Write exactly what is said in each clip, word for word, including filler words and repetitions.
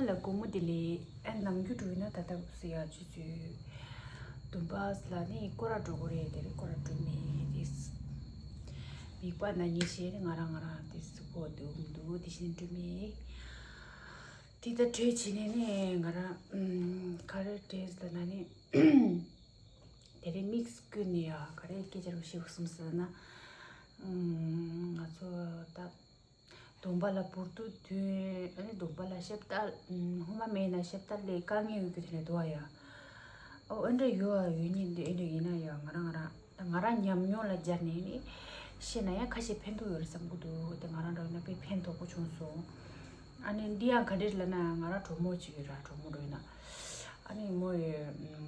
ལ་དགོང་མོ་དེ་ལས་ཨ་ནམ་རྒྱུན་འགྲོ་ཡིན་ན། ད་ལྟ་སི་ཡ་ཆུ་ཚོད་བདུན་པ་ལ་ནི་སྐོར་ར་འགྲོ་དགོས་རེད། དེ་རིང་སྐོར་ར་འགྲོ་མེད་དེ། མིག་པ་ན་ཉི་ཤེས་ནི་ང་རང་ང་རང་དེ་སུ་གོ་འདུག་འདུག་དེ་བཞིན་འགྲོ་མེད། དེ་ལྟར་གྲོས་བྱས་ནས་ནི་ང་རང་ཨམ་ག་རེ་དྲན་ལ་ན་ནི། དེ་རིང་དམིགས་སུ་བཀོད་ནས་ཡ་ག་རེ་སྐད་ཆ་རུ་ཞིག་གསུངས་ཟེར་ན། ཨམ་ང་ཚོ་ད་སྡོམ་པ་ལ་བུར་དུ་དུས་ཨ་ནི་སྡོམ་པ་ལ་ཞབས་ཏ་ཨམ་སྔོན་མ་མེད་ན་ཞབས་ཏ་ལས་དཀའ་ངལ་ཡོད་རྒྱུ་དེ་འདྲ་འདུག་ཨ་ཡ། ཨོ་ཨ་འདྲ་ཡོད་ཨ་ཡོད་ཉིན་དེ་ཨ་འདྲ་ཡིན་ན་ཡ་ང་རང་ང་རང་ད་ང་རང་ཉམས་མྱོང་ལ་སྦྱར་ནས་ནི་བཤད་ན་ཡ་ཁ་ཤས་ཕན་ཐོགས་ཡོད་རེད་བསམ་གི་འདུག་དེ་ང་རང་འདྲ་ཡིན་ན་དཔེ་ཕན་ཐོགས་པོ་བྱུང་སོང་། ཨ་ནི་འདི་ཡང་ག་འདྲས་ལབ་ན་ང་རང་གྲོགས་མོ་གཅིག་ཡོད་ར། གྲོགས་མོ་འགྲོ་ཡིན་ན་ཨ་ནི་མོ་ཡི་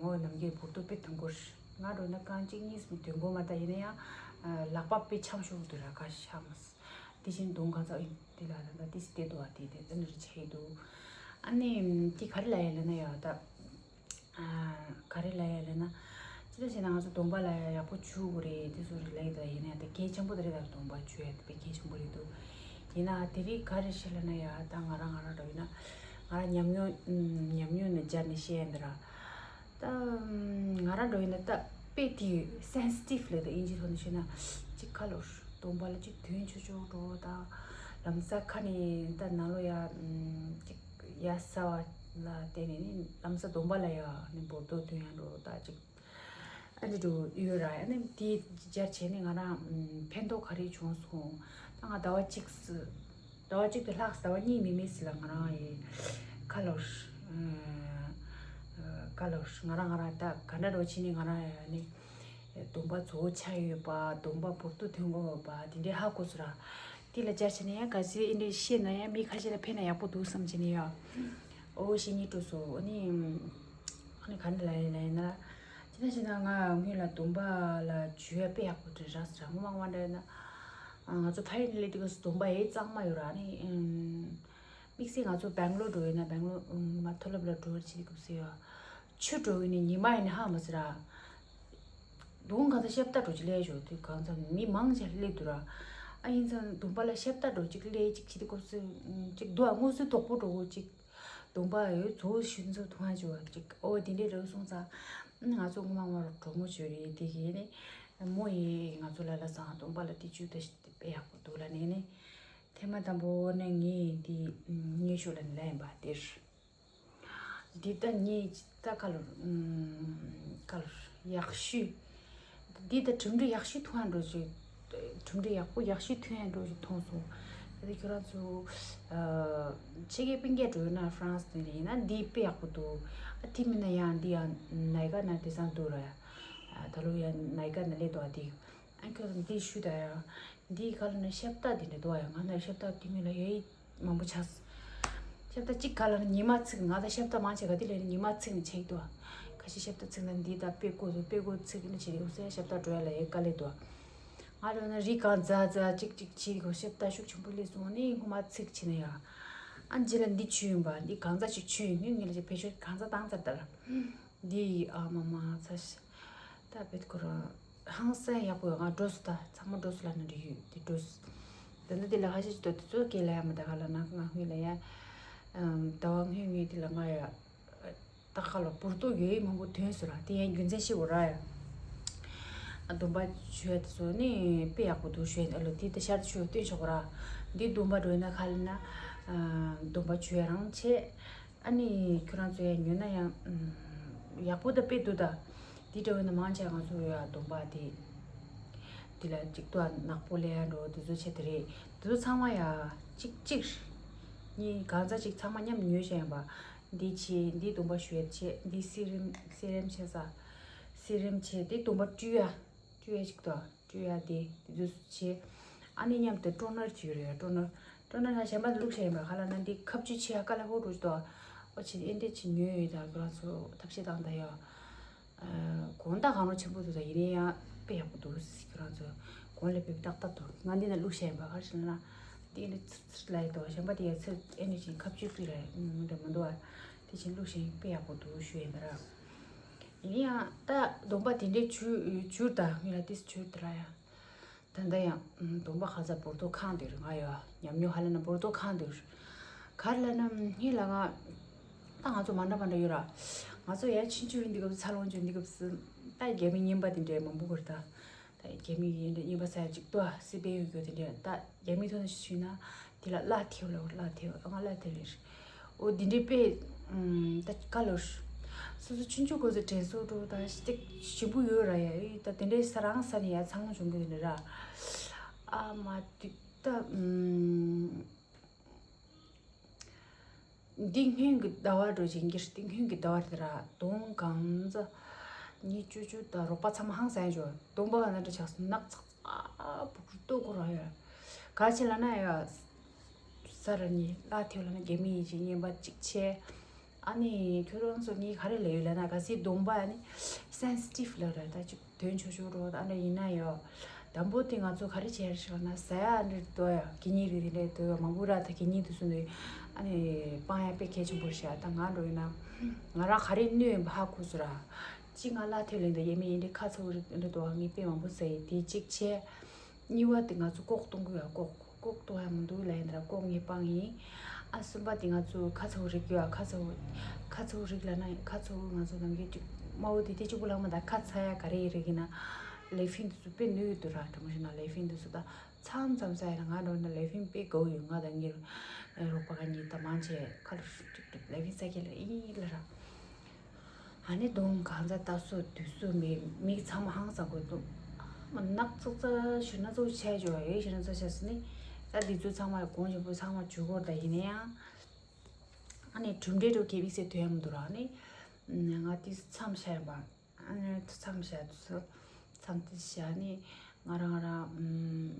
མོ་ནམ་རྒྱུན་བུར་དུ་དཔེ་ཐོན་གོ་ར། ང་འགྲོ་ན་རྐང་གཅིག་གཉིས་མི་ཐོན་གོ་མ། ད་ཡིན་ན་ཡང་ལག་པ་དཔེ་འཆམ་ཤོར་འདུག་ར། ཁ་ཤ་མོ་དེ་བཞིན་གདོང་གང་ཚ་ཡིན་དེ་ལ་ད་ད་ཏིས་དེ་དོ་བ་དེ་དེ་ཨ་ནི་རི་ཆེ་འདུག་ཨ་ནི་དེ་ག་རེ་ལབ་ཡ་ལབ་ན་ཡ་ད། ག་རེ་ལབ་ཡ་ལབ་ན། ཅི་འདྲ་བྱས་ན་ང་ཚོ་སྡོམ་པ་ལ་ཡག་པོ་འཇུག་དགོས་རེད། དེ་ཚོ་རེད་ལབ་ཡ་ད་ཡིན་ན་ཡང་ད་གལ་ཆེན་པོ་དེ་རེད། ད་སྡོམ་པ་འཇུག་ཡ་དེ་དཔེ་གལ་ཆེན་པོ་རེད་འདུག་ཡིན་ན་དེ་རིགས་ག་རེ་བཤད་ལབ་ན་ཡ་ད་ང་རང་ང་རང་འདྲ་ཡིན་ན་ང་རང་ཉམས་མྱོང་ཉམས་མྱོང་ནས་སྦྱར་ནས་བཤད་ཡ་འདི་ར། ད་ང་རང་འདྲ་ཡིན་ན་ད་དཔེ་དེ་སེན་སི་ཊིབ་ལབ་ད་དབྱིན་ཇིའི་ཐོག་ནས་བཤད་ན་ཅིག་ག་ལབ་ར། སྡོམ་པ་ལ་ཅིག་དོན་ཆུང་ཆུང་འགྲོ་ད་ལམ་སང་ཁ་ནས་ད་ནང་ལོགས་ཡ་ཅིག་ཡ་ས་བ་ལ་བརྟེན་ནས་ནི་ལམ་སང་སྡོམ་པ་ལ་ཡ་ནི་འབུར་དོ་དོན་ཡང་འགྲོ་ད་ཅིག་ཨ་འདི་འགྲོ་ཡོད་ར། ཨ་ནི་དེ་སྦྱར་བྱས་ནས་ང་རང་ཕན་ཐོགས་ག་རེ་བྱུང་སོང་། ད་ང་ཟླ་བ་གཅིག་སི་ཟླ་བ་གཅིག་ཏུ་ལྷག་ཟླ་བ་གཉིས་མིན་མིན་སི་ལ་ང་རང་ཡི་ཁ་ལོར་ཁ་ལོར་ང་རང་ང་རང་ད་ག་འདྲ་འགྲོ་བྱས་ནས་ང་རང་ཡ་ནི། སྡོམ་པ་གཙོ་བོ་ཆགས་ཡོད་པ། སྡོམ་པ་བུར་དུ་ཐོན་དགོས་པ་དེ་འདྲའི་ཧ་གོ་སོང་ར། དེ་ལ་སྦྱར་བྱས་ན་ཡང་ག་ཚོད་ཨེ་འདྲའི་བཤད་ན་ཡང་མི་ཁ་ཤས་ལ་ཕན་ན་ཡག་པོ་འདུག་བསམ་བྱས་ནས་ཡ། ཨོ་བཤད་སྙིང་བྲོ་སོང་། ཨ་ནི་ཨ་ནི་ག་འདྲ་ལ་ཡིན་ལ་ཡིན་ན་ར། དེ་འདྲ་བྱས་ན་ང་སྔོན་ལ་སྡོམ་པ་ལ་འཇུ་ཡ་དཔེ་ཡག་པོ་འདྲ་རག་སོང་ར། སྔོན་མ་སྔོན་མ་འདྲ་ཡིན་ན་ང་ཚོ་ཕ་ཡུལ་ནས་སླེབས་དུས་སྐབས་སུ་སྡོམ་པ་ཡེ་གཙང་མ་ཡོད་ར། ཨ་ནི། དམིགས་བསལ་ང་ཚོ་སྦེང་ལོར་འགྲོ་ཡིན་ན་སྦེང་ལོར་ཨུམ་མ་མཐོ་སློབ་ལ་འགྲོ་བར་བྱེད་དུས་སྐབས་སུ་ཡ། ཆུ་འགྲོ་ཡིན་ནི་ཉི་མ་ཡིན་ནི་ཧ་མ་ཟེར་ར། དུང་གང་ཚ་ཤབ་ཏ་འགྲོ་ཅིག་སླེབས་ཞོག་དུས་གང་ཚ་མི་མང་ཆེ་སླེབས་འདུག་ར། ཨ་ཡིན་ཙང་སྡོམ་པ་ལ་ཤབ་ཏ་འགྲོ་ཅིག་སླེབས་ཅིག་བྱེད་དུས་སྐབས་སུ་ཅིག་འདུག་ཨ། དངོས་སུ་དོག་པོ་འགྲོ་གོ་ཅིག་སྡོམ་པ་ཡོད་ཚོ་ཤུན་ཚོ་མཐོང་ཨ་ཅིག་བ་ཅིག་ཨོ་དེ་འདྲས་རེད་སོང་ཙང་ང་ཚོ་ངོ་མ་ངོ་ར་གྲོགས་མོ་བྱོས་རེད། དེ་གས་ནི་མོ་ཡིས་ང་ཚོ་ལ་ལ་སང་སྡོམ་པ་ལ་དེ་བཅུ་ད་དཔེ་ཡག་པོ་འདུག་ལ་ནས་ནི། ཐེངས་མ་དང་པོ་ནས་ངས་འདི་ཉེ་ཤོས་ལ་ལན་པ་དེར། འདི་ལྟ་ཉེ་ལྟ་ག་ལ་ག་ལ་ཡག་ཤོས། འདི་ལྟ་གྲུབ་འབྲས་ཡག་ཤོས་ཐོན་འགྲོ་ཞིག་གྲུབ་འབྲས་ཡག་པོ་ཡག་ཤོས་ཐོན་འགྲོ་ཞིག་མཐོང་སོང་། ད་ཁྱོད་རང་ཚོ་ཕྱི་རྒྱལ་སྤུན་ཀྱག་འགྲོ་ན་ཧྥ་རན་སི་ནས་ཡིན་ན་འདི་དཔེ་ཡག་པོ་འདུག་ཨ་དེ་མིན་ན་ཡང་འདི་ཡང་ནའི་ཀ་ན་དེ་སང་འདུག་ར། ད་ལོ་ཡང་ནའི་ཀ་ན་སླེབས་འདུག་ཨ་དེ། ཨ་ཁྱོད་ཚོ་འདི་ཞུ་ད་ཡ། འདི་ག་ལ་ན་ཤབ་ཏ་འདི་འདྲ་འདུག་ཡ། ང་ན་ཤབ་ཏ་དེ་མི་ལ་ཡ་ཡི་མང་པོ་ཆགས། ཤབ་ཏ་གཅིག་ག་ལ་ན་ཉི་མ་ཚིག་ང་ད་ཤབ་ཏ་མང་ཆེ་ག་དེ་ལ་ན་ཉི་མ་ཚིག་ནས་ཆེག་འདུག་ཁ་ཤས་ཤབ་ཏ་ཚིག་ན་འདི་ད་དཔེ་ཀོ་དུ་དཔེ་ཀོ་ཚིག་ན་ཆེ་འདུག་ཟེར། ཤབ་ཏ་འགྲོ་ཡ་ལ་ཡ་དཀའ་ལས་འདུག་ང་ལ་ན་རི་གང་ཛ་ཛ་གཅིག་གཅིག་བྱེད་དགོས། ཤབ་ཏ་ཤུགས་ཆེན་པོ་སླེབས་སོང་ནི་སྔོན་མ་ཚིག་ཆེ་ན་ཡ། ཨ་འཇི་ལ་འདི་ཆུ་ཡིན་པ་འདི་གང་ཛ་ཅིག་ཆུ་ཡིན་ནི་ངེད་ལ་ཅིག་བེད་སྤྱོད་གང་ཛ་བཏང་ཚར་ད་ལ། འདི་ཨ་མ་མ་ཚ་ཤ། ད་བེད་ཁོ་རང་ཧང་སང་ཡག་པོ་ཡོད། ང་འགྲོ་སོང་། ད་ཚང་མ་འགྲོ་སོང་ལབ་ན་འགྲིག་ཡོད་དེ་འགྲོ་སོང་། ད་ནི་དེ་ལ་ཁ་ཤས་ཅིག་ཏོ་དེ་ཚོ་སྐད་ལ་ཡ་མ་ད་ག་ལ་ན་ང་སྔོན་ལ་ཡ། ཟླ་བ་སྔོན་ངས་དེ་ལ་ང་ཡ། ད་ག་ལ་བུར་ཏོ་ཡོད་ཡི་མང་པོ་ཐོན་སོང་ར། དེ་ཡང་རྒྱུ་མཚན་ཤེས་དགོས་ར་ཡ། སྡོམ་པ་བྱོས་དེ་ཚོ་ནི་དཔེ་ཡག་པོ་འདུག་ཞུས་ཨ་ལོ་དེ་ད་ཤར་ཆུ་སྟོན་ཆོག་ར། འདི་སྡོམ་པ་འགྲོ་ན་ག་ལ་ན། སྡོམ་པ་བྱོས་རང་ཆེ། ཨ་ནི་ཁྱོད་རང་ཚོ་ཡང་ཉོས་ན་ཡང་ཡག་པོ་ད་དཔེ་འདུག་ད། འདི་འདྲ་བས་ན་མང་ཆེ་ང་ཚོ་ཡ་སྡོམ་པ་དེ། འདི་ལ་གཅིག་ཏུ་ནག་པོ་ལས་ཡ་འགྲོ་དེ་ཚོ་ཆེ་དེ་རེད། དེ་ཚོ་ཚང་མ་ཡ་གཅིག་གཅིག་གཉིས་གང་ཚ་གཅིག་ཚང་མ་མཉམ་ཉོས་བྱས་ཡིན་པ། འདི་ཆེ་འདི་སྡོམ་པ་ཞུ་ཡ་ཆེ་འདི་སི་རིམ་སི་རིམ་ཆེ་ས། སི་རིམ་ཆེ་འདི་སྡོམ་པ་བཀྲུ་ཡ། བཀྲུ་ཡ་ཞིག་དང་བཀྲུ་ཡ་དེ་དེ་ཚོ་བྱས། ཨ་ནི་མཉམ་དུ་ཊོ་ནར་བྱས་རེད། ཊོ་ནར་ཊོ་ནར་ང་གཞན་པ་བླུགས་བྱས་ཡིན་པ་ག་ལ་ན་འདི་ཁ་བཅུ་ཆེ་ཡ་དཀའ་ལས་ཧོ་འགྲོ་ཞིག་དང་། ཨོ་ཆེ་ཨེ་འདྲས་ཆེ་ཉོས་ཡོད་ད་ཁྱོད་རང་ཚོ་ཐབས་ཤེས་བཏང་ད་ཡ། གོང་ད་གང་རུང་ཆེན་པོ་འདུག་ད་ཡིན་ན་ཡང་དཔེ་ཡག་པོ་འདུག་ཁྱོད་རང་ཚོ་གོང་ལས་དཔེ་ཏག་ཏག་འདུག་ང་འདི་ན་བླུགས་བྱས་ཡིན་པ་ག་རེ་ཞིག་ན་འདི་ཨེ་འདྲས་ཚིར་ཚིར་ལ་ཡོད་དོ། གཞན་པ་དེ་ཡ་ཚིར་ཨེ་འདྲས་ཆེ་ཁ་བཅུ་ཀི་རེད་མི་འདྲ་མི་འདུག་ཨ། དེ་ཆེ་བླུགས་བྱས་དཔེ་ཡག་པོ་འདུག་ཞུ་ཡིན་པ་ར། ཡིན་ཡང་ད་སྡོམ་པ་དེ་འདྲའི་བྱུར་བྱུར་ད་ངས་ལ་ཏིས་བྱུར་དེ་ལ་ཡ། ད་ལྟ་ཡང་སྡོམ་པ་ཁ་ཚ་བོར་ཏོ་ཁང་དེར་ང་ཡ་ཉམས་མྱོང་ཧ་ལ་ན་བོར་ཏོ་ཁང་དེར་ག་རེ་ལ་ན་ངས་ལ་ང་ ད་ང་ཚོ་མ་འདྲ་མ་འདྲ་ཡོད་ར། ང་ཚོ་ཡར་ཕྱིན་ཆད་འདི་སྐབས་འཚར་ལོངས་བྱུང་འདི་སྐབས་སུ་ད་རྒྱ་མི་རྔན་པ་དེ་འདྲའི་མང་པོ་གོ་རེད་ད། ད་རྒྱ་མི་ཡིན་འདྲ་རྔན་པ་ཟ་ཡ་གཅིག་ཏོ་སི་པན་ཡོད་རྒྱུ་དེ་འདྲའི་ད་རྒྱ་མི་ཐོག་ནས་ཞུས་ན་དེ་ལ་གླ་ཐེབས་ལ་གླ་ཐེབས་ང་གླ་ཐེབས་རེད། འོ་འདི་འདྲའི་དཔེ་ད་ག་ལོར་སོ་སོ་ཆུང་ཆུང་གོ་ཚོད་དྲན་གསོ་འགྲོ་ད་ཞི་སྟེགས་ཞིམ་པོ་ཡོད་ར་ཡ་ཨེ་ད་དེ་འདྲའི་ས་རང་ས་ནས་ཡ་ཚང་མ་བྱུང་གི་དེ་འདྲ་ར། ཨ་མ་དུས་ད་འདི་སྔོན་གྱི་ཟླ་བ་འགྲོ་ཅིང་གིར་སྟེང་སྔོན་གྱི་ཟླ་བ་དེ་ར་དོང་གང་ཚ་ཉི་ཅུ་ཅུ་དང་རོགས་པ་ཚང་མ་ཧང་སང་འཇོག་དོང་པ་ག་ན་འདྲ་ཆགས་སོང་ནག་ཚག་ཚ་བུ་གུ་ལྟོ་གོ་ར་ཡོད། ག་ཆེ་ལ་ན་ཡོད། ས་ར་ཉི་ལ་ཐེའུ་ལ་ན་རྒྱ་མི་ཡིན་ཅིག་ཉན་པ་གཅིག་ཆེ། ཨ་ནི་ཁྱོད་རང་ཚོ་ངའི་ག་རེ་ལས་ཡོད་ལ་ན་ག་སི་དོང་པ་ཨ་ནི་སེན་སི་ཊིབ་ལ་ར་ད་གཅིག་དོན་ཆོ་ཆོ་རོ་ད་ཨ་འདྲ་ཡིན་ན་ཡོད། དང་པོ་དེ་ང་ཚོ་ག་རེ་བྱས་རེད་ཟེར་ན་ཟ་ཡ་ཨ་འདྲ་དོ་ཡ་གི་ཉིན་རེ་དེ་འདྲ་དོ་ཡ་མང་པོ་ར་ད་གི་ཉིན་དུ་སོང་དུས་ཨ་ནི་སྤང་ཡ་དཔེ་གལ་ཆེན་པོ་རེད་ཤག་ད་ང་འགྲོ་ཡིན་ན་ང་རང་ག་རེ་གནོད་ཡིན་པ་ཧ་གོ་སོང་ར། གཅིག་ང་གླ་ཐེབས་ལེན་དུ་ཡས་མས་ཡིན་འདྲ་ཁ་ཚ་བོ་རེད་འདྲ་དོ་བ་ངས་དཔེ་མང་པོ་ཟ་ཡི་དེ་གཅིག་བྱས། གཉིས་པ་དེ་ང་ཚོ་ལྐོག་གཏོང་གི་ཡོད་ལྐོག་ལྐོག་གཏོང་ཡ་མི་འདུག་ལབ་ཡིན་ན་ལྐོག་ངས་སྤང་ཡིན། ཨ་གསུམ་པ་དེ་ང་ཚོ་ཁ་ཚ་བོ་རིགས་ཡོད་ཁ་ཚ་བོ། ཁ་ཚ་བོ་རིགས་ལབ་ན་ཁ་ཚ་བོ་ང་ཚོ་ནམ་རྒྱུན་གཅིག་དམར་བོ་དེ་དེ་གཅིག་པུ་ལངས་མ་ད་ཁ་ཚ་ཡ་ག་རེ་ཡི་རིགས་ཡིན་ན། ལེ་ཧྥིན་དེ་ཚོ་དཔེ་ནུས་ཡོད་དུ་ར་དྲང་མོ་ཞུ་ན་ལེ་ཧྥིན་དེ་ཚོ་ད་མཚམས་མཚམས་ས་ཡ་ན་ང་འགྲོ་ན་ལེ་ཧྥིན་དཔེ་དགའ་བོ་ཡོད་ང་ད་ངེད་རོགས་པ་ག་གཉིས་ད་མང་ཆེ་ཁ་ལོ་ཧྲུག་ཧྲུག་ལེ་ཧྥིན་ས་ཁྱེད་ལ་ཨི་ལ་ར། ཨ་ནི་གདོང་གང་ཚ་ལྟ་སོ་དུས་སོ་མི་མིག་ཚང་མ་ཧང་སང་དགོས་འདུག་ཨ་མ་ནག་ཚག་ཚ་ཞུ་ན་ཚོ་ཆད་འཇོག་ཡོད་ཞུ་ན་ཚོ་ཆད་སོ་ནི་ད་འདི་ཚོ་ཚང་མ་གོང་ཆེན་པོ་ཚང་མ་ཇུ་གོར་ད་ཡིན་ན་ཡང་ཨ་ནི་གྲུབ་འབྲས་འགྲོ་གེ་བི་སེ་དོན་མི་འདུག་ར་ཨ་ནི་ང་དེ་མཚམས་བཞག་ཡིན་པ་ཨ་ནི་མཚམས་བཞག་དུས་སོ། མཚམས་དེ་བཞག་ནས་ང་རང་ང་རང་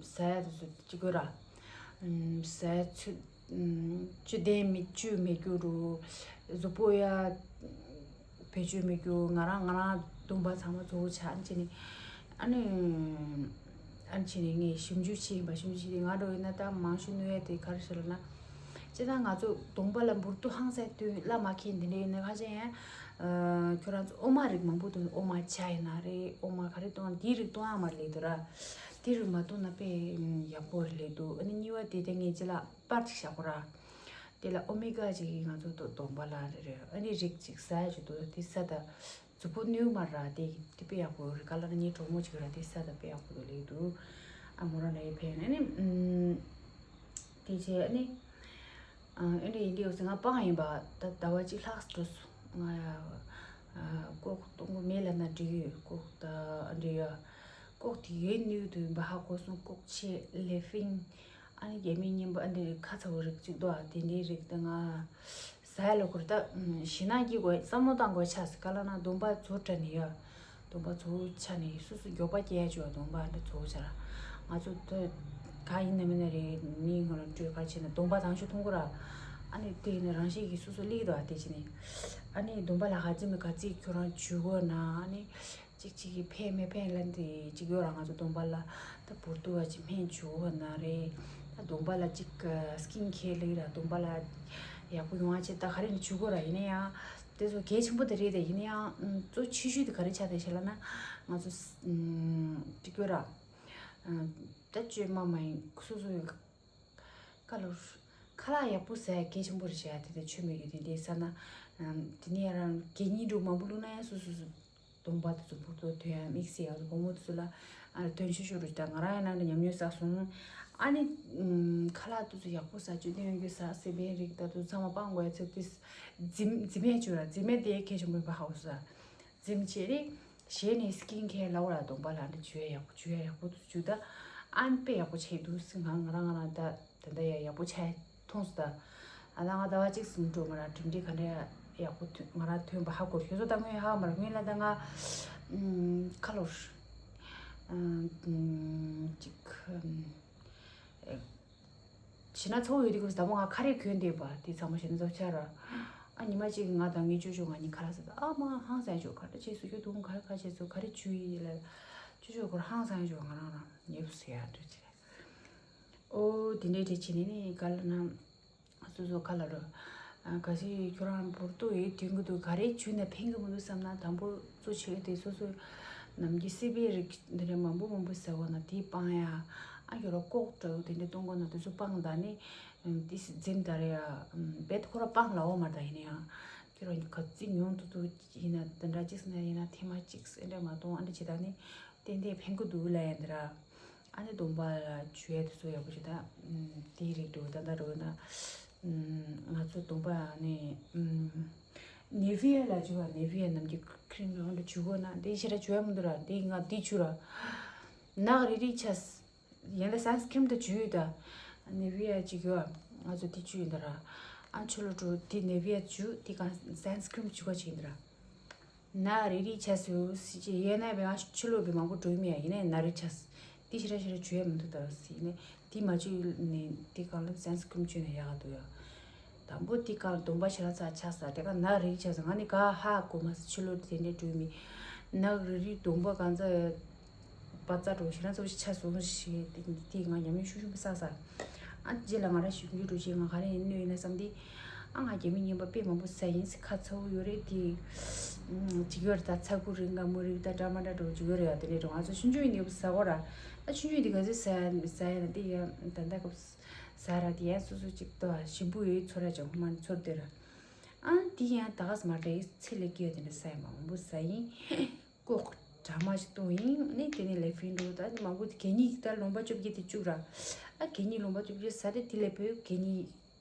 ཟ་ཡ་དེ་ཚོ་ཅི་དགོས་ར། ཟ་ཡ་ཆུ་ཆུ་ལྡན་མི་བཅུད་མེད་རྒྱུ་རུ། གཟུགས་པོ་ཡ་བེད་སྤྱོད་མེད་རྒྱུ་ང་རང་ང་རང་གདོང་པ་ཚང་མ་གཙོ་བོ་ཆགས་ཨ་ནི་བྱས་ནས་ཨ་ནི་ཨ་ནི་བྱས་ནས་ངས་ཞིབ་འཇུག་བྱས་ཡིན་པ་ཞིབ་འཇུག་བྱས་ཏེ་ང་འགྲོ་ཡིན་ན་ད་མང་ཤོས་གནོད་ཡ་དེ་ག་རེ་ཟེར་ལབ་ན། སྤྱིར་བཏང་ང་ཚོ་གདོང་པ་ལ་འབུར་ཏོ་ཧང་སང་དུས་བླ་མ་མཁྱེན་འདི་འདྲ་ཡིན་ན་ཁ་ཆེ་ཡང་། ཁྱོད་རང་ཚོ་འོ་མ་རིགས་མང་པོ་འདུག་འོ་མ་ཆ་ཡིན་ན་རེད་འོ་མ་ག་རེ་གཏོང་ཡང་དེའི་རིགས་གཏོང་ཡ་མ་ལས་འདུག་ར། དེའི་རིགས་མ་གཏོང་ན་དཔེ་ཡག་པོ་རེད་ལས་འདུག་ཨ་ནི་གཉིས་པ་དེ་དེ་ངས་ཅི་ལ་པར་ཅིག་བཞག་གོ་ར། དེ་ལ་ཨོ་མེ་ག་ཅིག་ང་ཚོ་གདོང་པ་ལ་རེད་རེད་ཨ་ནི་རིགས་ཅིག་ཟ་ཡ་ཅིག་འདུག་དེ་ཟ་ད། གཟུགས་པོ་གནོད་མ་ར་དེ་དེ་དཔེ་ཡག་པོ་རེད་ག་ལ་ན་ངའི་གྲོགས་མོ་ཅིག་ར་དེ་ཟ་ད་དཔེ་ཡག་པོ་འདུག་ལས་འདུག་ཨ་མོ་ར་ན་ཡི་ཕན་ཨ་ནི། དེ་བྱས་ནི། ཨ་འདྲ་ཡིན་དུས་ང་སྤང་ཡིན་པ་ད་ཟླ་བ་གཅིག་ལྷག་འགྲོ་སོང་ང་ཡ། ལྐོག་གཏོང་གི་མེད་ལབ་ན་འགྲིག་ཡོད་ལྐོག་ད་ཨ་འདྲ་ཡོད། ལྐོག་དེ་ཡོད་ནུས་དུ་ཡིན་པ་ཧ་གོ་སོང་ལྐོག་ཆེ་ལེ་ཧྥིན། ཨ་ནི་རྒྱ་མི་རྔན་པ་ཨ་འདྲ་ཁ་ཚ་བོ་རིགས་གཅིག་འདུག་ཨ་དེ་འདྲའི་རིགས་ད་ང་ཟ་ཡ་ལ་ཁུར་ད་ཞེད་སྣང་སྐྱེ་དགོས་བསམ་བློ་བཏང་དགོས་ཆགས་སི་ག་ལ་ན་གདོང་པ་ཚོ་དྲ་ནི་ཡོད། གདོང་པ་ཚོ་ཆ་ནས་སོ་སོ་མགྱོགས་པ་སྐྱེ་ཡ་བྱོས་གདོང་པ་འདྲ་ཚོ་ཆ་ར། ང་ཚོ་ད་ག་ཡིན་ན་མིན་ན་རེད་མིའི་ངོ་ལ་སྤྲོད་ག་བྱས་ན་གདོང་པ་དང་ཤོས་མཐོང་གོ་ར། ཨ་ནི་དེ་ཡིན་ན་རང་བཞིན་གྱིས་སོ་སོ་སླེབས་འདུག་ཨ་དེ་བྱས་ནས། ཨ་ནི་གདོང་པ་ལ་ག་ཚོད་མི་ག་ཚོད་ཁྱོད་རང་འཇུ་གོ་ན་ཨ་ནི་གཅིག་གཅིག་གིས་ཕན་མི་ཕན་ལ་འདི་གཅིག་ཡོད་ར་ང་ཚོ་གདོང་པ་ལ་ད་བུར་དུ་བ་ཅིག་སྨན་འཇུ་གོ་ན་རེད། ད་གདོང་པ་ལ་གཅིག་སི་ཀིན་ཁེར་ལེགས་ར་གདོང་པ་ལ་ཡག་པོ་ཡོང་བ་ཆེད་ད་ག་རེ་ནས་འཇུ་གོ་ར་ཡིན་ན་ཡང་། དེ་ཚོ་གལ་ཆེན་པོ་དེ་རེད་དེ་ཡིན་ན་ཡང་ཨ་གཙོ་ཆེ་ཤོས་དེ་ག་རེ་ཆགས་བསྡད་ཤག་ལབ་ན་ང་ཚོ་ཨ་ཅིག་ཡོད་ར། ཨ་ད་བཅོས་མ་མ་ཡིན་སོ་སོ་ཡོད་ཀ་ལོར་ཁ་ལག་ཡག་པོ་ཟ་ཡ་གལ་ཆེན་པོ་རེད་ཤག་དེ་ད་ཆོས་མེད་ཀྱི་དེ་འདྲའི་ཟ་ན་ཨ་དེ་ནས་ཡང་རང་གད་སྙིགས་འདྲ་མང་པོ་བླུགས་ན་ཡང་སོ་སོ་སོ་གདོང་པ་དེ་ཚོ་འབུར་ཏོ་ཐོན་ཡ་དམིགས་བསལ་ཡག་སྒོར་མོ་དེ་ཚོ་ལ་ཨ་དོན་ཆེ་ཤོས་རེད་ད་ང་རང་ཡང་ནང་དུ་ཉམས་མྱོང་བསགས་སོང་། ཨ་ནི་ཨམ་ཁ་ལག་དེ་ཚོ་ཡག་པོ་ཟ་བཅུད་ལྡན་ཡོད་རྒྱུ་ཟ་སི་པན་རིགས་ད་དུ་ཚང་མ་སྤང་དགོས་ཡ་ཚོད་དེ་རྫི་རྫི་མས་བཅུག་ར་རྫི་མས་དེ་གལ་ཆེན་པོ་ཡིན་པ་ཧ་གོ་སོང་། རྫི་མ་བྱས་རེད། གཞས་ནས་སི་ཀིན་ཁེར་ལ་བ་ལ་གདོང་པ་ལ་འདི་བཅོས་ཡག་པོ་བཅོས་ཡག་པོ་དུ་བཅུག་ད། ཨན་དཔེ་ཡག་པོ་བྱས་འདུག་སི་ང་ང་རང་ང་རང་ད་ད་ད་ཡ་ཡག་པོ་བྱས་མཐོང་སོང་ད། ཨ་ད་ང་ཟླ་བ་གཅིག་གསུམ་འགྲོ་ང་རང་གྲུབ་འབྲས་ག་འདྲ་ཡག་པོ་ཐོན་ང་རང་ཐོན་པ་ཧ་གོ་ཁྱོད་ཚོ་ད་སྔོན་ཧ་མ་ར་སྔོན་ལ་ད་ང་ཨམ་ཁ་ལོར་ཨམ་ཅིག་ཨམ། ཞེད་སྣང་ཚ་བོ་ཡོད་དུས་སྐབས་སུ་དང་པོ་ང་ཁ་རས་གོན་བསྡད་པ་དེ་ཚང་མ་ཞེད་སྣང་ཚ་བོ་ཆགས་ར། ཨ་ཉི་མ་གཅིག་ང་དང་ངའི་ཅོ་ཅོ་ང་གཉིས་ཁ་ལག་ཟ་ད་ཨ་མ་ཧང་སང་ཅོ་ག་འདྲ་བྱས་སུ་ཁྱོད་དུང་ག་རེ་ཁ་བྱས་སུ་ག་རེ་བྱུས་ཡིན་ལ། ཅོ་ཅོ་ཁོ་ར་ཧང་སང་ཅོ་ང་རང་རང་ཉེ་བུ་ཟེར་ཡ་འདྲ་བྱས། ཨོ་དེ་འདྲའི་དེ་བྱས་ནས་ནི་ག་ལ་ན། སོ་སོ་ག་ལ་རུ། ག་སི་ཁྱོད་རང་འབུར་ཏོ་ཡོད་དུས་གི་འདུག་ག་རེ་བྱུས་ན་ཕན་གི་མི་འདུག་བསམ་ན་དང་པོ་གཙོ་ཆེ་དེ་སོ་སོ། ནམ་རྒྱུན་སི་པན་རིགས་འདི་འདྲ་མང་པོ་མང་པོ་ཟ་གོ་ན་དེ་སྤང་ཡ། ཨ་ཁྱོད་རང་ལྐོག་འདྲ་བོ་དེ་འདྲ་གཏོང་གོ་ན་དེ་ཚོ་སྤང་ད་ནི། དེ་སི་འཛིན་ད་རེ་ཡ། རྦད་ཁོ་ར་སྤང་ལ་འོ་མ་ད་ཡིན་ན་ཡང་། ཁྱེད་རང་ག་ཚོད་ཉུང་དུ་དུ་ཡིན་ན་དེ་འདྲ་གཅིག་ཟེར་ན་ཡིན་ན་ཐེངས་མ་གཅིག་ཟེར་འདྲ་མ་གཏོང་ཨ་འདྲ་བྱེད་ད་ནི་ཏན་ཏན་ཕན་གི་འདུག་ལ་ཡིན་དེ་ར། ཨ་ནི་སྡོམ་པ་ལ་བྱུ་ཡ་དེ་ཚོ་ཡག་པོ་བྱེད་ད། དེའི་རིགས་འདུག་ད་ལྟ་རོ་ན། ང་ཚོ་སྡོམ་པ་ནི་ནེ་བི་ཡ་ལ་བྱུ་བ་ནེ་བི་ཡ་ནམ་གྱི་ཁྲིམ་རང་དུ་བྱུ་གོ་ན་དེ་ཞེ་དྲག་བྱུ་ཡ་མི་འདུག་ར་དེ་ང་དེ་བྱུ་ར། ནག་རི་རི་ཆས། ཡན་ལ་སན་སི་ཀྲིམ་དུ་བྱུ་ཡོད་ད། ནེ་བི་ཡ་ཅིག་ཡོད། ང་ཚོ་དེ་བྱུ་ཡོད་ད་ར། ཨ་ཆུ་ལོ་དྲུག་དེ་ནེ་བི་ཡ་བྱུ་དེ་གང་སན་སི་ཀྲིམ་བྱུ་ག་ཅིག་ཡིན་ད་ར། ན་རེ་རེ་ཆ་སུ་སི་ཅི་ཡོད་ན་བེ་ང་ཆུ་ལོ་བེ་མང་པོ་འགྲོ་མི་ཡ་ཡིན་ནའི་ན་རེ་ཆ་སུ་དེ་ཞེ་ར་ཞེ་ར་བྱུ་ཡ་མི་འདུག་ད་ར་སི་ནས་དེ་མ་བྱུ་ནས་དེ་གང་ལ་སན་སི་ཀྲིམ་བྱུ་ན་ཡག་ག་འདུག་ཡ། དང་པོ་དེ་གང་སྡོམ་པ་ཞེ་དྲག་ཚ་ཆགས་ས་དེ་ག་ན་རེ་ཆགས་ས་ང་ནི་ག་ཧ་གོ་མ་སི་ཆུ་ལོ་དེ་འདྲས་འགྲོ་མི། ན་རེ་རེ་སྡོམ་པ་གང་ཚ་པ་ཙ་འགྲོ་ཞེ་དྲག་ཚ་བོ་ཞིག་ཆགས་སོང་ཞེས་དེ་དེ་ང་ཉམས་མྱོང་ཤུགས་ཤུགས་པ་བསགས་ས། ཨ་རྗེས་ལ་ང་ར་ཞིབ་འཇུག་འགྲོ་ཆེད་ང་ག་རེ་ཡིན་གནོད་ཡིན་ན་བསམ་དེ། ཨ་ང་རྒྱ་མི་ཉན་པ་དཔེ་མང་པོ་ཟ་ཡིན་སི་ཁ་ཚ་བོ་ཡོད་རེད་དེ། ཅིག་ཡོད་རེད་ད་ཚ་ཁུ་རིང་ག་མོ་རིག་ད་འདྲ་མ་འདྲ་འགྲོ་ཅིག་ཡོད་རེད་ཡ་དེ་འདྲས་འགྲོ་ང་ཚོ་ཆུང་ཆུང་ཡིན་དེ་ཟ་གོ་ར། ཨ་ཆུང་ཆུང་དེ་ག་ཚོད་ཟ་ཡ་ཟ་ཡ་ན་དེ་ཡ་ད་ལྟ་སྐབས། ཟ་ར་དེ་ཡང་སོ་སོ་གཅིག་ཏོ་ཞིམ་པོ་ཡོད་ཚོར་ར་ཅང་ཧུ་མ་ཚོར་དེ་ར། ཨང་དེ་ཡང་ད་ག་སི་མ་དྲ་ཡི་ཚེ་ལས་སྐྱེ་བ་དེ་འདྲ་ས་ཡ་མང་པོ་ཟ་ཡིན། ལྐོག་དྲ་མ་ཞིག་གཏོང་ཡིན་ནི་དེ་ནས་ལས་ཕིན་འགྲོ་ད་མང་པོ་དེ་གད་སྙིགས་ད་ལུང་པ་བཅོ་བརྒྱད་དེ་བཅུག་ར། ཨ་གད་སྙིགས་ལུང་པ་བཅོ་བརྒྱད་ཟ་དེ་དེ་ལས་བོད་གད་སྙིགས་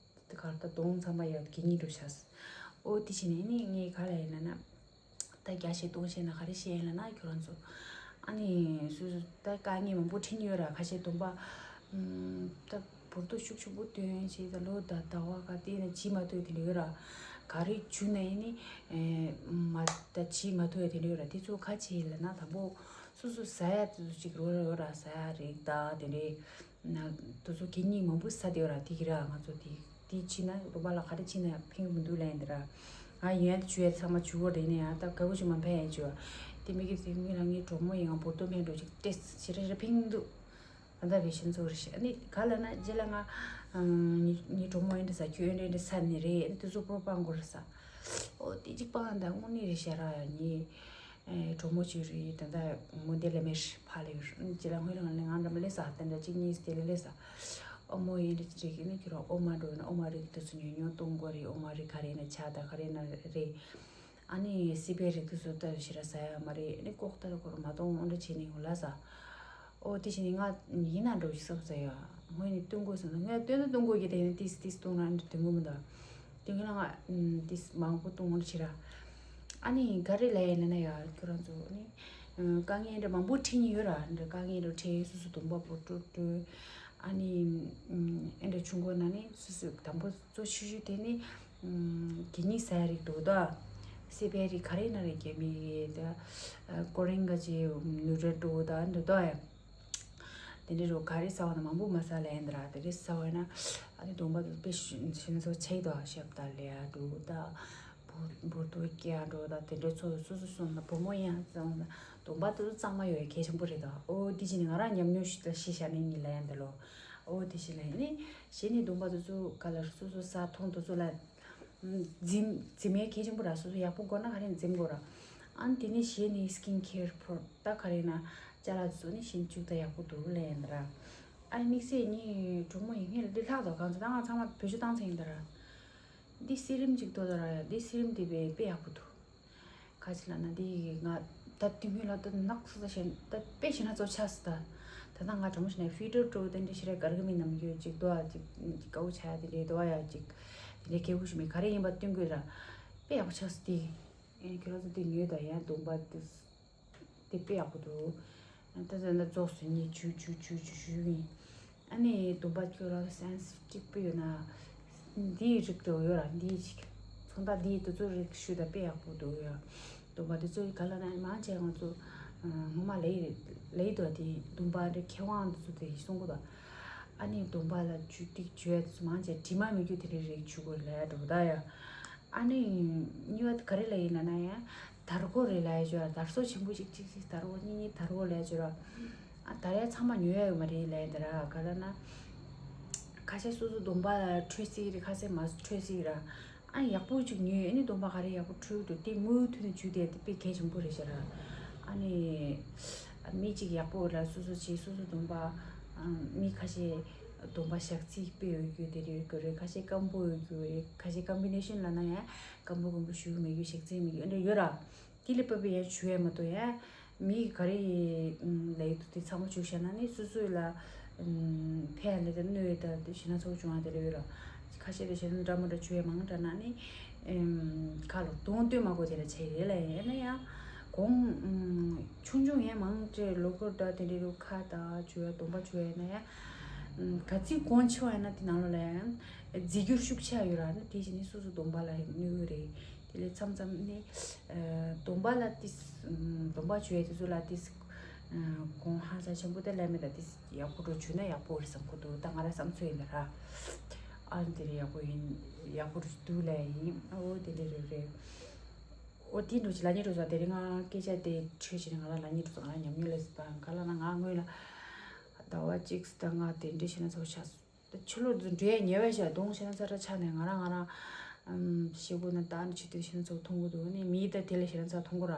དེ་གར་ད་དོང་ཚང་མ་ཡ་གད་སྙིགས་འགྲོ་ཤག་ཨོ་དེ་བྱས་ནས་ནི་ངས་ག་ལ་ཡིན་ན་ན། ད་རྒྱ་ཞིག་གཏོང་ཤེས་ན་ག་རེ་བཤད་ཡིན་ལ་ན་ཁྱོད་རང་ཚོ། ཨ་ནི་སོ་སོ་ད་དཀའ་ངལ་མང་པོ་འཕྲད་ཡོད་ར་ཁ་ཤས་སྡོམ་པ། ད་བོར་ཏོ་ཤུགས་ཆེན་པོ་བཏོན་བྱས་ད་ལོ་ད་ཟླ་བ་ག་དེ་ན་བྱེད་མ་ཐུབ་དེ་འདྲ་ཡོད་ར། ག་རེ་བྱུང་ན་ཡིན་ནི། མ་ད་བྱེད་མ་ཐུབ་དེ་འདྲ་ཡོད་ར་དེ་ཚོ་ག་བྱེད་ཡིན་ལ་ན་དང་པོ་སོ་སོ་ཟ་ཡ་དེ་ཚོ་ཅིག་རོ་ར་ཡོད་ར་ཟ་ཡ་རེད་ད་དེ་འདྲའི། ན་དུ་ཚོ་གད་སྙིགས་མང་པོ་ས་དེ་ར་དེ་གི་ར་ང་ཚོ་དེ་དེ་ཕྱིན་ན་རུ་བ་ལ་ག་རེ་ཕྱིན་ན་ཕན་གི་མི་འདུག་ལན་འདི་ར། ང་ཡོན་ཆུ་ཡ་ཚང་མ་ཆུ་བོ་རེད་ནས་ཡང་ད་ག་གུ་ཆུ་མ་ཕན་ཡ་ཆུ་བ་དེ་མི་གི་དེ་མི་ལ་ངའི་གྲོགས་མོ་ཡིན་ང་བོར་དོ་ཕན་འགྲོ་ཅིག་ཏེ་ཞེ་རེ་རེ་ཕན་གི་འདུག་ད་ལྟ་བའི་ཤིན་ཚོ་རེ་ཞེ་ཨ་ནི་ག་ལ་ན་རྗེས་ལ་ང་ངའི་གྲོགས་མོ་ཡིན་འདྲ་ས་ཁྱོད་ཡོན་འདྲ་འདྲ་ས་ནི་རེད་ཨ་ནི་དུ་ཚོ་པོ་པང་གོ་ར་ས་ཨོ་དེ་ཅིག་པང་ད་དངོས་གནས་རེ་ཞེ་ར་ཡ་ཉི། གྲོགས་མོ་གཅིག་རེད་ད་ལྟ་མོ་འདི་ལས་མེར་ཕ་ལས་ཡོད་རྒྱུ་ལ་དངོས་ལ་ང་ལས་ང་འདྲ་མ་ལས་ས་ད་འདྲ་གཅིག་གཉིས་དེ་ལས་ལས་ས་ཨོ་མོ་ཡིན་རེད་རེད་ཀྱི་ནི་ཁྱོད་རང་ཨོ་མ་འགྲོ་ཡིན་ཨོ་མ་རིགས་དེ་ཚོ་ཉོས་ཉོས་གཏོང་དགོས་རེད་ཨོ་མ་རིགས་ག་རེ་ན་ཆ་ད་ག་རེ་ན་རེད་ཨ་ནི་སི་པའི་རིགས་དེ་ཚོ་ལྟ་ཞེ་ར་ཟ་ཡ་མ་རེད་ཨ་ནི་ལྐོག་ལྟ་ལ་ཁོ་རང་མ་གཏོང་འོ་འདྲ་བྱས་ནི་ཡོང་ལ་ས་ཨོ་དེ་བྱས་ནི་ང་ཡིན་ན་འགྲོ་ཞིག་བསམ་ས་ཡ་སྔོན་ནས་སྟོན་དགོས་བསམ་ས་ངས་སྟོན་ན་སྟོན་དགོས་ཀྱི་དེ་ཡིན་ན་ཏིས་ཏིས་གཏོང་ན་འདྲ་དོན་གོ་མི་འདུག་དེ་གི་ལ་ང་ཏིས་མང་པོ་གཏོང་འོ་འདྲ་བྱེད་ར། ཨ་ནི་ག་རེ་ལབ་ཡ་ལབ་ན་ཡ་ཁྱོད་རང་ཚོ་ནི་དཀའ་ངལ་འདྲ་མང་པོ་འཕྲད་ཉེན་ཡོད་ར་འདྲ་དཀའ་ངལ་འདྲ་འཕྲད་སོ་སོ་སྡོམ་པ་པོ་སྤྲོད་སྤྲོད་ཨ་ནི་ཨེ་འདྲ་ཆུང་གོ་ན་ནི་སོ་སོ་དང་པོ་གཙོ་ཆེ་ཤོས་དེ་ནི་གད་སྙིགས་ཟ་ཡ་རིགས་འདུག་ད་སི་པའི་རིགས་ག་རེ་ན་རེ་རྒྱ་མི་ད་ཀོ་རེན་ག་ཅི་ནུ་ར་འདུག་ད་འདུག་ད་ཡ། དེ་འདྲའི་རོ་ག་རེ་ཟ་བ་ན་མང་པོ་མ་ཟ་ལ་ཡིན་དེ་ར་དེ་རེ་ཟ་བ་ན་ཨ་ནི་སྡོམ་པ་དེ་དཔེ་ཞུ་ཞུ་ན་ཚོ་ཆེ་དོ་ཞབས་ད་ལེ་ཡ་འགྲོ་ད་བུ་བུ་དུ་སྐྱེ་ཡ་འགྲོ་ད་དེ་འདྲའི་ཚོ་སོ་སོ་སོང་ད་བུ་མོ་ཡང་ཙང་ད་སྡོམ་པ་དེ་ཚོ་གཙང་མ་ཡོད་ཡ་གལ་ཆེན་པོ་རེད་ད་ཨོ་དེ་བཞིན་ནི་ང་རང་ཉམས་མྱོང་ཞིག་ད་ཤི་ཤ་ནི་ཉིད་ལ་ཡིན་དེ་ལོ་ཨོ་དེ་བཞིན་ལ་ཡིན་ནི་གཞི་ནི་སྡོམ་པ་དེ་ཚོ་ག་ལ་སོ་སོ་ས་མཐོང་དེ་ཚོ་ལ། འཛིམ་འཛིམ་ཡས་གལ་ཆེན་པོ་ར་སོ་སོ་ཡག་པོ་དགོས་ན་ག་རེ་འཛིམ་དགོས་ར། ཨ་ནི་དེ་ནས་གཞི་ནས་སི་ཀིན་ཁེར་ཕོར་ད་ག་རེ་ན་ཅ་ལག་བཟོ་ནས་གཞི་བཅུག་ད་ཡག་པོ་འདུག་ལན་ར། ཨ་ནི་དམིགས་བསལ་ངའི་གྲོགས་མོ་ཡིན་ངས་ལ་འདི་ལྷག་དོ་གང་ཚོད་ད་ང་ཚང་མ་བེད་སྤྱོད་བཏང་ཚར་ཡིན་ད་ར། འདི་སི་རིམ་ཅིག་ཏོ་ད་ར་ཡ་འདི་སི་རིམ་དེ་བས་དཔེ་ཡག་པོ་འདུག་ག་ཅི་ལ་ན་འདི་ང་ད་དུས་ངུས་ལ་ད་ནག་ཚ་ཚ་ཞེན་ད་དཔེ་ཞེ་ན་ཚོ་ཆགས་སི་ད། ད་ད་ང་གྲོགས་མོ་ཞིག་ནས་ཕི་ཏར་ཏོ་དེ་འདྲ་ཞིག་རེད་གར་གི་མི་ནམ་ཡོད་ཅིག་དོ་ཨ་ཅིག་ཅིག་དཀའ་བོ་ཆ་ཡ་དེ་འདྲའི་དོ་ཨ་ཡ་ཅིག་དེ་འདྲའི་སྐད་ཁུ་ཞིག་མེད་ག་རེ་ཡིན་པ་སྟོན་དགོས་ར་དཔེ་ཡག་པོ་ཆགས་སི་དེ། ཨེ་ཁྱོད་རང་ཚོ་དེ་ཉོས་ད་ཡ་སྡོམ་པ་དེ་དེ་དཔེ་ཡག་པོ་འདུག་ད་ད་ད་རྫོགས་སུ་ཉིད་ཇུ་ཇུ་ཇུ་ཇུ་ཞུ་ཡིན། ཨ་ནི་སྡོམ་པ་ཁྱོད་རང་སན་སི་ཊིབ་པོ་ཡོད་ན། འདིའི་རིགས་དེ་ཡོད་ར་འདིའི་ཅིག་ཚོང་རྟགས་འདིའི་དེ་ཚོ་རིགས་ཞུ་ད་དཔེ་ཡག་པོ་འདུག་ཡ། སྡོམ་པ་དེ་ཚོ་ག་ལ་ན་མང་ཆེ་ང་ཚོ་སྔོན་མ་ལས་ལས་དོ་དེ་སྡོམ་པ་འདྲ་མཁས་དབང་དེ་ཚོ་དེ་གསུང་གོ་ད། ཨ་ནི་སྡོམ་པ་ལ་ཇུས་ཏིག་བྱོས་དེ་ཚོ་མང་ཆེ་དྲི་མ་མི་རྒྱུ་དེ་རིགས་རིགས་ཞུ་དགོས་ལས་འགྲོ་ད་ཡ། ཨ་ནི་གཉིས་པ་ག་རེ་ལ་ཡིན་ན་ན་ཡ། དར་གོ་རེ་ལ་ཡ་ཅོ་ཡ་དར་སོ་ཆེན་པོ་ཅིག་ཅིག་ཅིག་དར་གོ་གཉིས་གཉིས་དར་གོ་ལ་ཡ་ཅོ་ར། ཨ་དར་ཡ་ཚང་མ་ཉོ་ཡ་ཡོད་མ་རེད་ལ་ཡ་དེ་ར་ག་ལ་ན། ཁ་ཤས་སོ་སོ་སྡོམ་པ་ལ་འཕྲོད་སྲིད་རེད་ཁ་ཤས་མ་འཕྲོད་སྲིད་ར། ཨ་ཡག་པོ་ཅིག་ཉོས་ཨ་ནི་སྡོམ་པ་ག་རེ་ཡག་པོ་འཕྲོད་འདུག་དེ་མུ་མཐུད་ནས་འཇུས་ཏེ་དེ་དཔེ་གལ་ཆེན་པོ་རེད་ཤག་ར། ཨ་ནི་མི་གཅིག་ཡག་པོ་ར་སོ་སོ་བྱས་སོ་སོ་སྡོམ་པ་མི་ཁ་ཤས་ སྡོམ་པ་ཞག་ཚིག་དཔེ་ཡོད་རྒྱུ་དེ་རེད་གོ་རེད། ཁ་ཤས་སྐམ་པོ་ཡོད་རྒྱུ་རེད། ཁ་ཤས་ཀམ་བི་ནེ་ཤན་ལ་ན་ཡང་སྐམ་པོ་སྐམ་པོ་ཞུ་གི་མེད་རྒྱུ་ཞག་ཚིག་མེད་རྒྱུ་འདྲ་ཡོད་ར། དེ་ལས་བབས་པའི་ཡང་ཞུ་ཡ་མ་གཏོགས་ཡང་མི་ག་རེ་ལས་ཡོད་དེ་ཚང་མ་བྱུག་བྱས་ན་ནི་སོ་སོ་ལ་ཕན་ཡ་ལས་དང་གནོད་ཡ་དང་དེ་ཞེད་སྣང་ཚ་པོ་བྱུང་བ་དེ་རེད་ཡོད་ར། ཁ་ཤས་དེ་ཞེད་སྣང་འདྲ་མི་འདྲ་བྱུང་ཡ་མང་དྲགས་ན་ནི་ཁ་ལོ་གདོང་སྟོན་མ་དགོས་དེ་འདྲ་བྱས་རེད་ལ། ཡིན་ན་ཡང་གོང་ཆུང་ཆུང་ཡང་མང་ཆེ་ལོ་འཁོར་འདྲ་དེ་འདྲའི་རུ་ཁ་དང་བྱུག་ཡ་སྡོམ་པ་བྱུག་ཡ་ཡིན་ན་ཡང་ག་ཚིག་གོང་ཆེ་བ་ཡིན་ན་དེ་ནང་ལོགས་ལ་ཡང་རྫས་འགྱུར་ཤུགས་ཆེ་ཡོད་ར། ནི་དེ་བཞིན་ནི་སོ་སོ་སྡོམ་པ་ལ་ཡང་གནོད་ཀྱི་རེད། དེ་ལས་མཚམས་མཚམས་ནི་སྡོམ་པ་ལ་ཏིས་སྡོམ་པ་བྱུག་ཡ་དེ་ཚོ་ལ་ཏིས་གོང་ཧང་སང་ཆེན་པོ་དེ་ལས་མེད་ད་ཏིས་ཡག་པོ་འགྲོ་བྱུག་ན་ཡག་པོ་རེད་བསམ་གྱི་འདུག་ད་ང་ར་བསམ་ཚུལ་ཡིན་ད་ར། ཨ་ནི་དེ་རེད་ཡག་པོ་ཡིན། ཡག་པོ་རེད་འདུག་ལས་ཡིན། ཨོ་དེ་ལས་རེད་རེད། ཨོ་དེ་འགྲོ་ཅི་ལ་ཉེ་འགྲོ་ས་དེ་རིང་ང་སྐད་ཆ་དེ་འཕྲོས་བྱས་ནས་ང་ར་ལ་ཉེ་འགྲོ་ས་ང་ར་ཉམས་མྱོང་ལས་སི་པ་ག་ལ་ན་ང་སྔོན་ལ་ཟླ་བ་གཅིག་ད་ང་དེ་འདྲ་བྱས་ན་ཚོ་ཆགས་སོང་། ད་ཕྱི་ལོགས་ཚོ་འགྲོ་ཡ་ཉེ་བ་ཞིག་གདོང་ཞེད་སྣང་ཚ་དྲག་ཆགས་ནས་ང་རང་ང་རང་ཨམ་ཤེས་དགོས་ན་ད་ནི་ཆེད་དུ་ཞེད་སྣང་ཚ་མཐོང་གི་འདུག་ནི་མིའི་ད་དེ་ལས་ཞེད་སྣང་ཚ་མཐོང་གི་ར།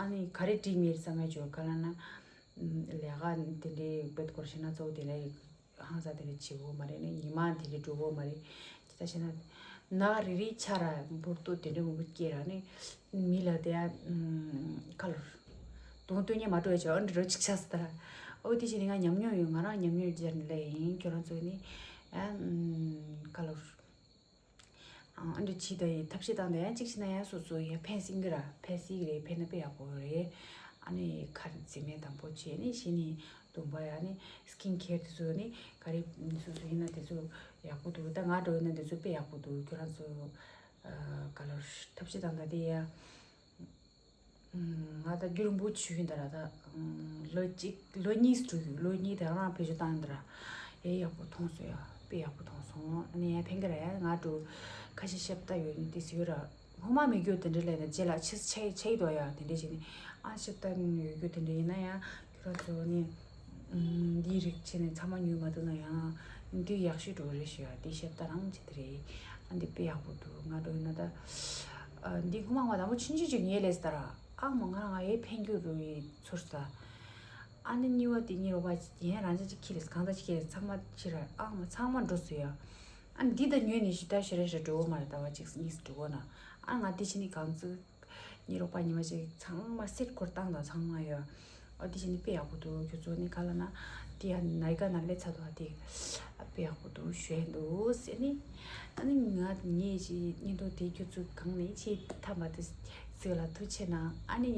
ཨ་ནི་ག་རེ་འགྲིག་མེད་བསམ་ཡ་ཅིག་ག་ལ་ན་ལས་ཀ་དེ་འདྲའི་བེད་སྐོར་ཞེད་སྣང་ཚ་བོ་དེ་ལས་ཧང་སང་དེ་འདྲ་བྱེད་དགོས་མ་རེད། ནི་ཉི་མ་དེ་འདྲ་འགྲོ་དགོས་མ་རེད། ཅི་ད་ཞེད་ན་ན་རེ་རེ་ཆ་ར་འབུར་ཏོ་དེ་འདྲ་མང་པོ་སྐྱེས་ར་ནི། མི་ལ་དེ་ཡ་ཁ་ལོར་དུང་སྟོན་ཉེ་མ་འགྲོ་ཡ་ཆ་འདྲ་རོ་ཅིག་ཆགས་སི་ད་ར། ཨོ་དེ་བཞིན་ནི་ང་ཉམས་མྱོང་ཡོད། ང་རང་ཉམས་མྱོང་སྦྱར་ནས་ལས་ཡིན། ཁྱོད་རང་ཚོ་ནི་ཨ་ཁ་ལོར་ཨ་འདྲ་ཅི་ད་ཡི་ཐབས་ཤེས་བཏང་ད་ཡ་གཅིག་བྱས་ན་ཡ་སོ་སོ་ཡ་ཕན་སྲིད་གི་ར། ཕན་སྲིད་གི་རེད། ཕན་ན་དཔེ་ཡག་པོ་རེད། ཨ་ནི་ཁ་རྩེ་མེད་དང་པོ་བྱས་ནི་གཞི་ནི་སྡོམ་པ་ཡ་ནི་སི་ཀིན་ཁེར་དེ་ཚོ་ནི་ག་རེ་སོ་སོ་ཡིན་ན་དེ་ཚོ་ཡག་པོ་འདུག་ད་ང་འགྲོ་ཡིན་ན་དེ་ཚོ་དཔེ་ཡག་པོ་འདུག་ཁྱོད་རང་ཚོ་ག་ལོར་ཐབས་ཤེས་བཏང་ད་དེ་ཡ། ང་ད་རྒྱུན་རིང་པོ་བྱུག་ཡིན་ད་ར། ད་ལོ་གཅིག་ལོ་གཉིས་སུ་འགྲོ་གི། ལོ་གཉིས་དེ་རང་རང་བེད་སྤྱོད་བཏང་ཡིན་ད་ར། ཡ་ཡག་པོ་མཐོང་སོང་ཡ། དཔེ་ཡག་པོ་མཐོང་སོང་། ཨ་ནི་ཡ་ཕན་གི་ར། ཡ་ང་འགྲོ་ཁ་ཤས་ཤབ་ད་ཡོད་ནི་དེ་སུ་ཡོད་ར། སྔོན་མ་མི་རྒྱུ་དེ་འདྲ་ལས་ན་རྗེས་ལ་ཆེ་ཆེ་ཆེ་ཡི་དོ་ཡ་དེ་འདྲ་བྱས་ནི། ཨ་ཤབ་ད་ཡོད་རྒྱུ་དེ་འདྲ་ཡིན་ན་ཡ་ཁྱོད་རང་ཚོ་ནི། འདིའི་རིགས་བྱས་ནས་ཚང་མ་ཉོས་མ་ཐུབ་ན་ཡང་འདི་ཡག་ཤོས་འགྲོ་རེད་ཞུ་ཡ། འདི་ཤེབ་ད་རང་བྱེད་དེ་རེད། ཨ་འདི་དཔེ་ཡག་པོ་འདུག་ང་འགྲོ་ཡིན་ན་ད། འདི་ཁོ་མ་ང་དང་པོ་ཆུང་ཆུང་ཅིག་ངས་ལས་ད་ར། ཨ་མ་ང་རང་ང་ཡའི་ཕན་རྒྱུ་རུ་ཡི་ཚོར་ས། ཨ་ནི་གཉིས་པ་དེ་གཉིས་རོགས་པ་ཡན་རང་ཅག་ཅིག་ཁྱི་ལས་གང་ད་ཅིག་ཁྱི་ལས་ཚང་མ་ཁྱི་ར། ཨ་མ་ཚང་མ་འགྲོ་སོ་ཡ། ཨ་འདི་ད་ཉོས་ནས་ཞི་ད་ཞི་ར་ཞི་ར་འགྲོ་གོ་མ་རེད། ད་བ་ཅིག་གཉིས་སུ་འགྲོ་གོ་ན། ཨ་ང་དེ་ཕྱི་ནི་གང་ཚུགས། ཉི་རོགས་པ་ཉི་མ་ཅིག་ཚང་མ་སེར་འཁོར་བཏང་དང་ཚང་མ་ཡོད། ཨ་དེ་བཞིན་ནི་དཔེ་ཡག་པོ་འདུག་ཁྱོད་ཚོ་ནི་ག་ལ་ན་དེ་ཡང་ནའི་ཀ་ན་སླེབས་ཚར་འདུག་ཨ་དེ་དཔེ་ཡག་པོ་འདུག་ཞུ་ཡ་འདུག་ཟེར་ནི། ཨ་ནི་ང་ངས་ཅི་སྙིང་དོན་དེ་ཁྱོད་ཚོ་གང་ནས་ཅི་ཐ་མ་དེ་ཟེར་ལ་ཐུགས་ཆེ་གནང་། ཨ་ནི་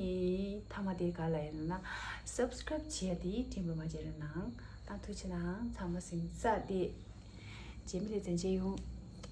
ཐ་མ་དེ་ག་ལ་ཡིན་ན་སབ་སི་ཀ་རབ་བྱེད་ཡ་དེ་དྲན་པ་མ་བརྗེད་རོགས་གནང་། ད་ཐུགས་ཆེ་གནང་། ཚང་མ་ཟིན་ས་དེ་རྗེས་མི་ལས་ཚན་ཆེ་ཡོང་།